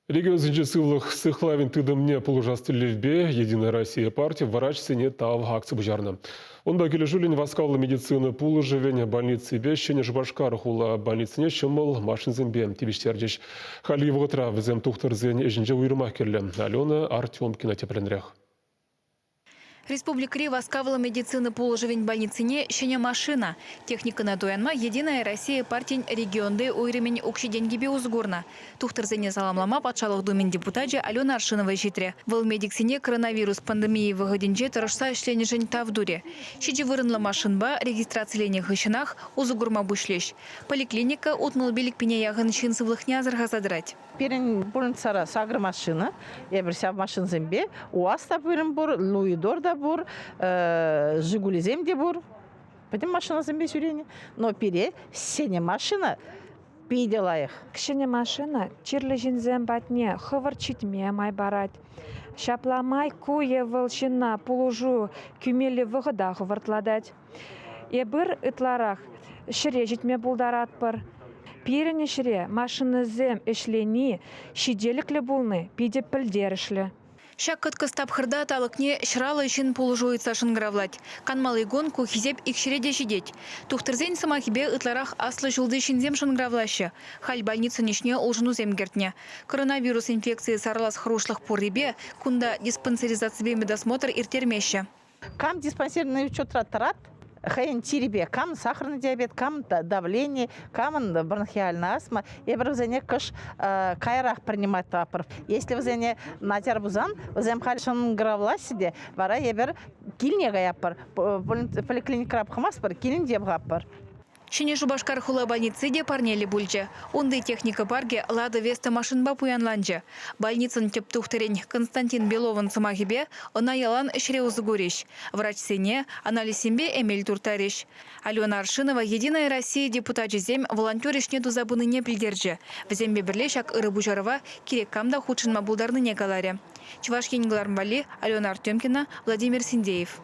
Регионсенчи сывлӑх сыхлавӗн тытӑмне пулӑшас тӗллевпе «Единая Россия» парти врачсене тав акци пуҫарнӑ. Унпа килӗшӳллӗн васкавлӑ медицина пулӑшӑвӗн больниципе Ҫӗнӗ Шупашкар хула больницине ҫӑмӑл машинсемпе тивӗҫтерчӗҫ. Хальхи вӑхӑтра вӗсем тухтӑрсен ӗҫӗнче уйрӑмах кирлӗ. Алена Артемкина тӗплӗнрех. Республикӑри васкавлӑ медицина пулӑшӑвӗн больницине ҫӗнӗ машина, техникӑна туянма «Единая Россия» партин регионти уйрӑмӗн укҫи-тенкипе усӑ курнӑ. Тухтӑрсене саламлама Патшалӑх Думин депутачӗ Алена Аршинова ҫитрӗ. Вӑл медиксене коронавирус пандемийӗ вӑхӑтӗнче тӑрӑшса ӗҫленӗшӗн тав турӗ. Ҫичӗ вырӑнлӑ машинпа регистрациленӗ хыҫҫӑнах усӑ курма пуҫлӗҫ. Поликлиника 65 пине яхӑн ҫын сывлӑхне асӑрхаса тӑрать. Пирӗн больницӑра сакӑр машина. Эпир ҫав машинсемпе УАЗ та пирӗн пур, Луидор та пур, Жигулисем те пур. Пӗтӗм машинасемпе ҫӳренӗ. Но пире ҫӗнӗ машина питӗ лайӑх. Ҫӗнӗ машина чирлӗ ҫынсем патне хӑвӑрт ҫитме май парать. Ҫапла май ку е вӑл ҫынна пулӑшу кӳмелли вӑхӑта хӑвӑртлатать. Эпир ытларах ҫӗре ҫитме пултаратпӑр. Пирӗн ӗҫре машинӑсем ӗҫлени ҫителӗклӗ пулни питӗ пӗлтерӗшлӗ. Ҫак кӑткӑс тапхӑрта талӑкне ҫӑраллӑ ҫын пулӑшу ыйтса шӑнкӑравлать. Канмалли кун ку хисеп икҫӗре те ҫитет. Тухтӑрсен сӑмахӗпе ытларах аслӑ ҫулти ҫынсем шӑнкӑравлаҫҫӗ. Халь больницӑн ӗҫне улшӑнусем кӗртнӗ. Коронавирус инфекцийӗ сарӑлас хӑрушлӑх пуррипе кунта диспансеризаципе медосмотр ирттермеҫҫӗ. Кам диспансерный учетра тӑрат, хӑйӗн чирӗпе, кам сахарный диабет, кам давлени, камӑн бронхиальная астма, эпир вӗсене кӑш каярах принимать тӑватпӑр. Если вӗсене начар пулсан, вӗсем халь шӑнкӑравлаҫҫӗ те, вара эпир килне каятпӑр. Поликлиникӑра пӑхмастпӑр, килӗнче пӑхатпӑр. Ҫӗнӗ Шупашкар хула больници те парнеллӗ пулчӗ. Унти техника паркӗ «Лада Веста» машинпа пуянланчӗ. Больницӑн тӗп тухтӑрӗн Константин Беловӑн сӑмахӗпе, ӑна ялан ӗҫре усӑ курӗҫ. Врачсене анализсемпе эмел турттарӗҫ. Алена Аршинова «Единая Россия» депутачӗсем волонтер ӗҫне туса пынине пӗлтерчӗ. Вӗсемпе пӗрле ҫак ырӑ пуҫарӑва кирек кам та хутшӑнма пултарнине каларӗ. Чӑваш Ен кӑларӑм валли Алена Артемкина, Владимир Синдеев.